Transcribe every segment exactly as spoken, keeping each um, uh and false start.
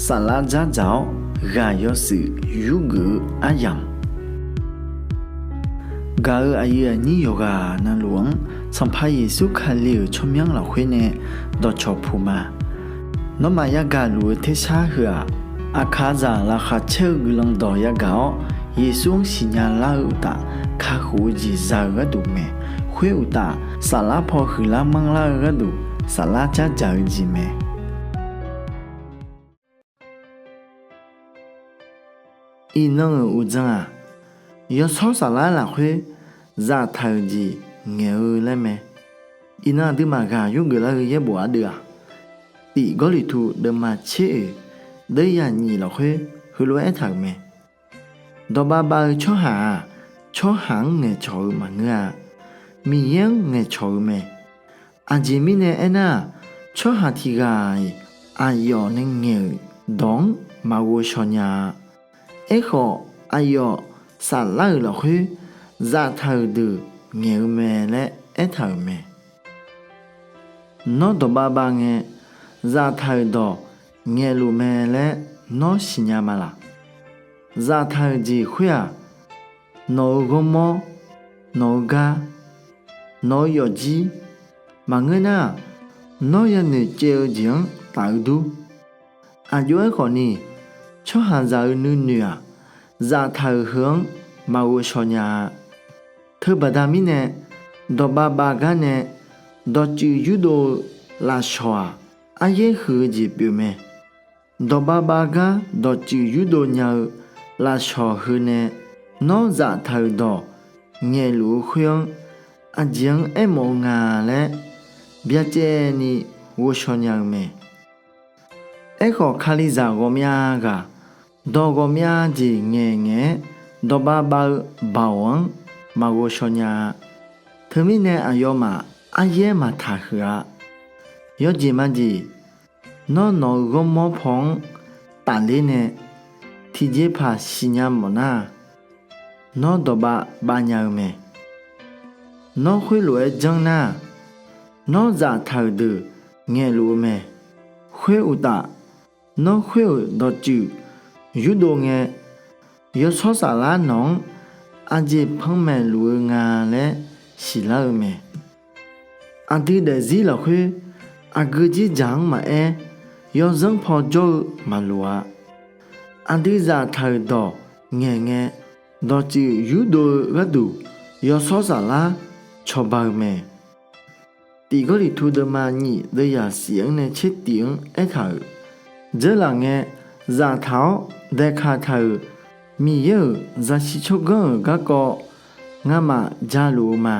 Saflar dzardzaq-awr ghaq yawshuif yurgeuf-eu aryamq, gaq-euq aqyuif aqnyir yawqghaq navluf-anr Sanqpaq Yeqsur Kali-euq tsawrmyanr lafkhoer nae dawqcawq puq ma. Nawmaf yagaq luf-eu tersar heu-aq, aqkaqzaq laqkhaq caer-eu guiqlanq dawq yagaq-awr, Yeqsur-anr siqnya lar-eu uqtaf, kakhof-eu jeq za-eu gharduq mae. Khoer uqtaf, saflar paw huiqlar manrlar-eu gharduq, saflar dzardzaq-eu jeq mae. Iqnan-euq uqdzan-aq, yawshawr saflar lafkhoer zaftaq-euq jeq ngaeq-eu laer mae. Iqnan aqduimaf ghaq yurgeuf lar-eu yaerbof ardeuv-aq, Tiq Gawrliqtu deuvma tser oeq deuvyaq nyif lafkhoer heulof-aer aertaq-euq mae. Dawqbav bav-eu tsawrhaq-aq, tsawrhaq-anr ngaeqcawq-eu maqngeur-a. Miqyaer-anr ngaeqcawq-eu mae. Aqjeq mirnae aernar-aq, tsawrhaq tiq ghaq-iq aqyawf nae ngaeq-euq dawq-anr maqghovshaw nya-a. Aerkhawf, aqyawf saflar-euq lafkhoer zaftaq-euq deuq ngaeq-eu mae laer aertaq-euq mae. Nawr dawqbav bav ngae, zaftaq-euq dawq ngaeqluf mae laer nawr siqnya ma laq? Zaftaq-euq jeq khoer-aq, nawq-eu ghawrmawr, nawq-eu gar, nawq-eu yawfjir, maqngeur nar-aq, nawr yanoeq caev-eu jeq-anr taf-eu dur. Aqjox-aer khawfni, tsawrhaqzaq-eu nuinoeq-aq, zaftaq-euq heu-anr maqghovshaw nya-a. Teubaqda mirnae, dawqbav bav gar nae dawqtsuif yurdov-eu lafshawq-aq, aryaer huiq-eu jeq pyeuf mae. Dawqbav bav gar dawqtsuif yurdov nya-eu lafshawq heu nae nawr zaftaq-euq dawq ngaeqluf-eu khoer-anr aqjeq-anr aermawf-eu nga laer byacaevni ghovshaw nya-eu mae. Aerkhawf, Kalizaq ghawqmyav ghaq dawq ghawqmyav jeq ngaeq ngaeq-aer dawqbav bav-eu baoq-anr maqghovshaw nya-a. Teumirnae aqyawfmaf aryaer maqtaq huiq-a. Yawjeq majeq, nawr nawq-eu ghawrmawr paw-anr tafler nae tiqjeqpaq siqnya mawf nar-aq, nawr dawqbav bav nya-eu mae. Nawr khoerlof-aer janr nar-aq, nawr zaftaq-euq deuq ngaeqluf-eu mae. Khoer uqtaf, nawr khoer-euq dawqtsuif yurdov ngae, yawshawr saflar nawq-anr aqjeq panmaeq luf-eu nga laer siqlar-eu mae. Aqdui daefzir lafkhoer aqgeu dzerdzaq-anr maqaer, yawzanr paw jawr-eu maqloq-a. Aqdui zaftaq-euq dawq ngaeq ngae, dawqtsuif yurdov-eu gharduq yawshawr saflar cawba-eu mae. Tiq Gawrliqtu deuvma nyif deuvyaq shif-anr nae tsertif-anr aertaq-euq, dzeurlaf ngae zaftaq-awr daeqkaq taq-euq Miqyaer-euq zaqsiq tsawrganr-euq garkawv ngamaf jaluf-eu ma.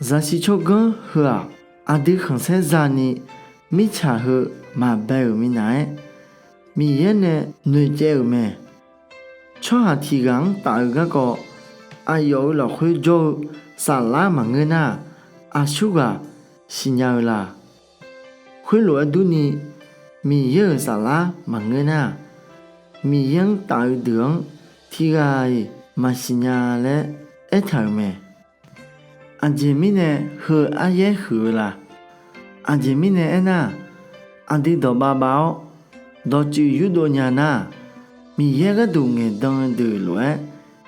Zaqsiq tsawrganr heu-aq, aqdui khanqsaer zani mirtsaq heu maqbae-euq minav-aer, Miqyaer nae noeqcaev-euq mae. Tsawrhaq tiq ghaq-anr taf-eu garkawv, aqyawf-euq lafkhoer jawr-eu saflar maqngeur nar-aq, aqsurghaq siqnya-eu la? Khoerlof-aer durni, Miqyaer-euq saflar maqngeur nar-aq, Miqyaer-anr taf-eu deuq-anr tiq ghaq-iq maqsiq nya laer aertaq-euq mae. Aqjeq mirnae heu aryaer huiq-eu la? Aqjeq mirnae aernar-aq, aqdui dawqbav bav-awr dawqtsuif yurdov nya nar-aq, Miqyaer gharduq ngaeqdan-eu deuq lof-aer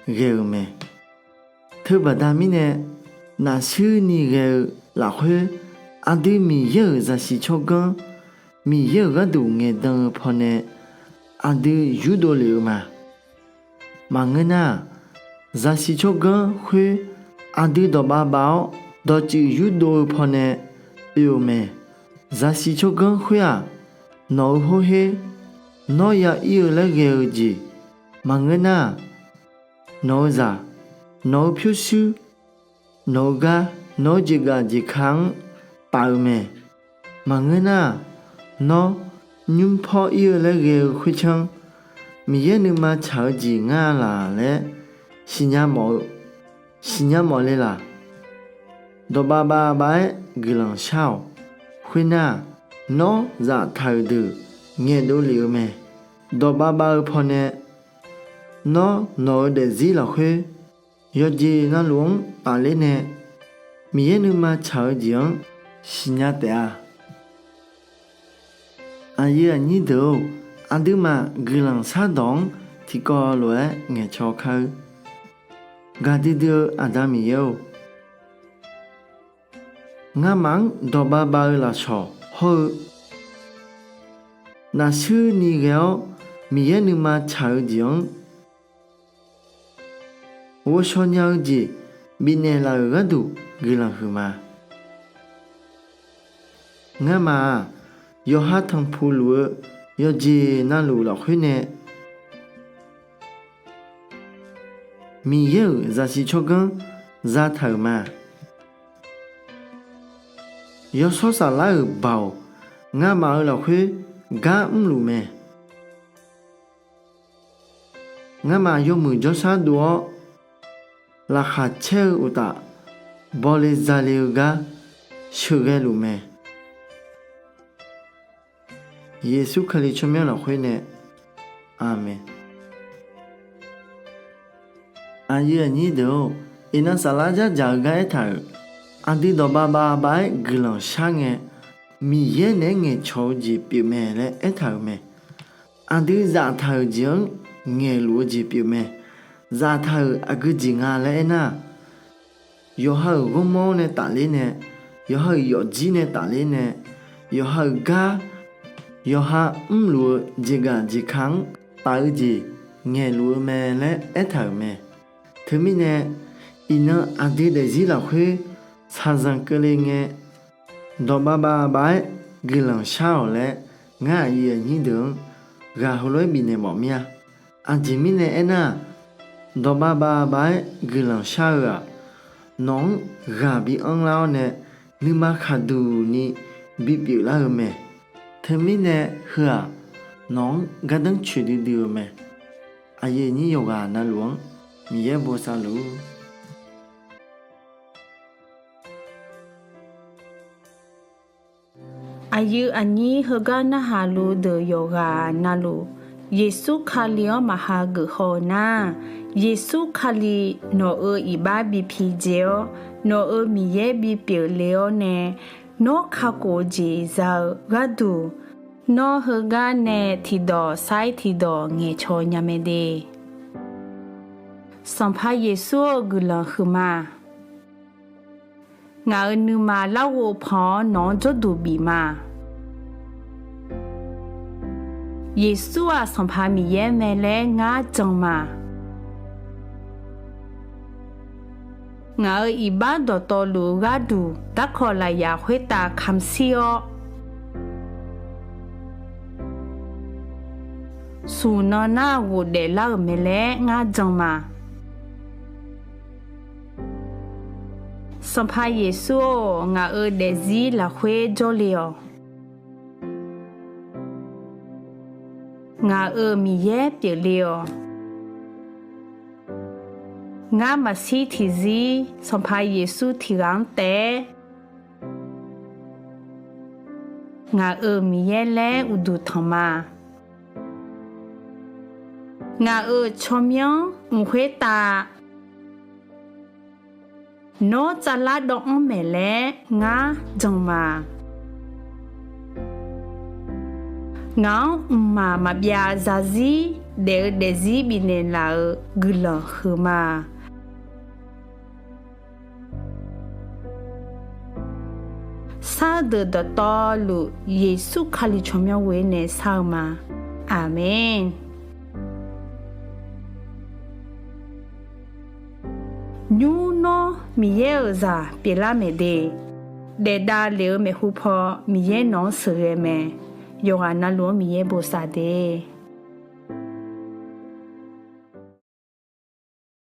ghae-eu mae. Teubaqda mirnae, nafshuir ni ghae-eu lafkhoer, aqdui Miqyaer-euq zaqsiq tsawrganr, Miqyaer-euq gharduq ngaeqdan-eu pawnae aqdui yurdov lef-eu ma. Maqngeur nar-aq, zaqsiq tsawrganr khoer aqdui dawqbav bav-awr dawqtsuif yurdov-eu pawnae oe-eu mae. Zaqsiq tsawrganr khoer-aq, nawq-eu hawr her, nawr ya ir-eu laer ghae-eu jeq, maqngeur nar-aq, nawq-eu zaq, nawq-eu pyurshuir, nawq-eu gar, nawq-eu jeqgaf jeqka-anr taf-eu mae. Maqngeur nar-aq, nawr nymr pawr ir-eu laer ghae-eu khoertsanr, Miqyaer nuima tsaq-eu jeq ngar laq laer siqnya mawf-eu, siqnya mawf le laq? Dawqbav bav bav-aer guiqlanq shar-awq. Khoernar-aq, nawr zaftaq-euq deuq ngaeqdov lef-eu mae. Dawqbav bav-eu pawnae nawr nawq-eu daefzir lafkhoer yawqjeq navluf-anr tafler nae Miqyaer nuima tsaq-eu jeq-anr siqnya taef-a. Aqyuif aqnyir deuq-or, Aqduimaf guiqlanq shardawq-anr tiqkawv lof-aer ngaeqcaw kar-eur. Gaqdui dui-eu Aqda Miqyaer-or, ngamaf-anr dawqbav bav-eu lafsawq hawr-eu nafshuir ni ghae-awr Miqyaer nuima tsaq-eu jeq-anr ghovshaw nya-eu jeq bifnaeq laf-euq gharduq guiqlanq huiqma. Ngamaf-aq, yawqha tanqpuq luf-eu yawqjeq navluf lafkhoer nae Miqyaer-euq zaqsiq tsawrganr zataq-euq ma. Yawshawr Saflar-euq baoq ngamaf-eu lafkhoer gar mrluf mae. Ngamaf yawmuiq jawrshar dov-awr laqkhaq caer-eu uqtaf, bawle zale-eu gar sheuqghae luf mae. Yeqsur Kali tsawrmyanr lafkhoer nae, Aqmeq. Aqyuif aqnyir deuq-or, iqnan saflar jardzaq-eu gar aertaq-euq, aqdui dawqbav bav bav-aer guiqlanq shar ngae, Miqyaer naeq-aer ngaeqcawq-eu jeq pyeufmae laer aertaq-euq mae. Aqdui zaftaq-euq jeq-anr ngaeqluf-eu jeq pyeufmae. Zaftaq-euq aqgeu jeq nga laer aernar-aq, yawqha-euq ghawrmawr nae tafler nae, yawqha-euq yawfjir nae tafler nae, yawqha-euq gar, yawqha mrluf-eu jeqgaq jeqka-anr taf-eu jeq ngaeqluf-eu mae laer aertaq-euq mae. Teumirnae, iqnan aqdui daefzir lafkhoer shaqzanq keuvle ngae, dawqbav bav bav-aer guiqlanq shar-awq laer, ngar aqyuif aqnyir deuq-anr ghaq heulof-aer bifnaeq mawf mir-a. Aqjeq mirnae aernar-aq, dawqbav bav bav-aer guiqlanq shar-eu-aq, nawq-anr ghaq bi anrlar-awr nae nuima khaqduq ni bipyeuf lar-eu mae. Teumirnae heu-aq, nawq-anr gardanr coeqdui dui-eu mae. Aqyuif aqnyir yawqghaq navluf-anr Miqyaer bosav luf-ur. Aqyuif aqnyir heugar narhaq luf deuq yawqghaq navluf, Yeqsur Kali-anr maqha geuf haw-eu nar, Yeqsur Kali nawq-euq iqbax bi pidzae-awr, nawq-euq Miqyaer bipyeuf le-awr nae, nawr kakhof-eu jeq za-eu gharduq, nawr heugar nae tiqdawq sair tiqdawq ngaeqcaw nya mae de. Sanqpaq Yeqsur-eu guiqlanq huiqma. Ngaq-euq nuima larghov pan-awr nawq-anr jawrduq bif ma. Yeqsur-aq Sanqpaq Miqyaer mae laer ngar jan ma. Ngaq-euq iqbax dawqtawvluf-eu gharduq darkawq lafyaq khoertav kamq shir-awr, smq nan nar ghofdaef lar-euq mae laer ngar jan ma. Sanqpaq Yeqsur-or, ngaq-euq daefzir lafkhoer jawrle-awq. Ngaq-euq Miqyaer pyeufle-awq. Ngar maqshir tiqzir Sanqpaq Yeqsur tiq ghaq-anr taef-aer ngaq-euq Miqyaer laer uqduq tanq ma. Ngaq-euq tsawrmyanr mq khoertav nawr tsavlar dawv-anr maeq laer ngar jan ma. Ngaq-anr mqmaq maqbyav zarzir daef-eu daefzir bifnaeq laf-euq guiqlanq huiqma. Sar deuq dawqtawvluf Yeqsur Kali tsawrmyanr ghoer nae shar-eu ma. Aqmeq. Nymr nawr Miqyaer-euq zaq pyeuflar maeq de. Daefdav lef-eu maeqhu paw Miqyaer nawq-anr sheuqghae mae. Yawqghaq navluf-anr Miqyaer bosav de.